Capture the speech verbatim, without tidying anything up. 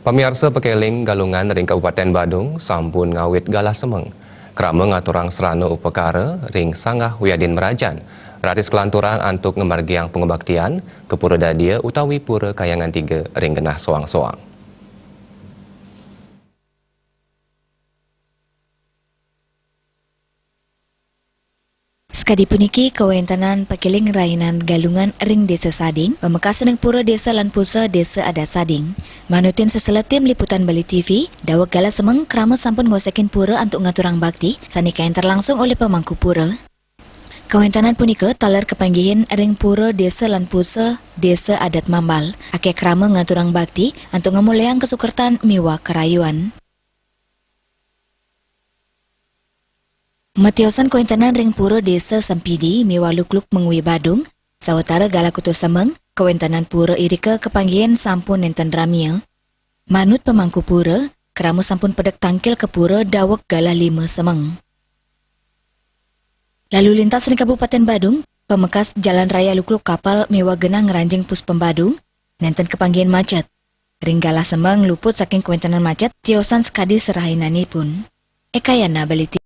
Pamiarsa, pakeling Galungan ring Kabupaten Badung sampun ngawit galah semeng. Krama ngaturang srana upakara ring Sanggah Wiadin Merajan, raris kalanturang antuk ngamargiang pangubaktian ka Pura Dadia utawi Pura Kahyangan Tiga ring genah soang-soang. Sakadi puniki kawentenan pakeling rainan Galungan ring Desa Sading, pamekas ring Pura Desa lan Pusa Desa Adat Sading. Manutin seseletim liputan Bali T V, daweg galah semeng krama sampun ngosekin pura antuk ngaturang bakti, sane kaenter langsung olih pemangku pura. Kawentenan punika taler kapanggihin ring Pura Desa lan Pusa Desa Adat Mambal, akeh krama ngaturang bakti antuk ngamolihang kasukertan miwah karayuan. Matiosan kawentenan ring Pura Desa Sempidi miwah Lukluk Mengwi Badung, sawatara galah kutus semeng, kawentenan pura irika kapanggihin sampun nenten ramia. Manut pemangku pura, krama sampun pedek tangkil ka pura daweg galah lima semeng. Lalu lintas ring Kabupaten Badung, pamekas Jalan Raya Lukluk Kapal miwah genah ngranjing Puspem Badung, nenten kapanggihin macet. Ring galah semeng luput saking kawentenan macet, tiosan sakadi serahinanipun. Ekayana Bali T V.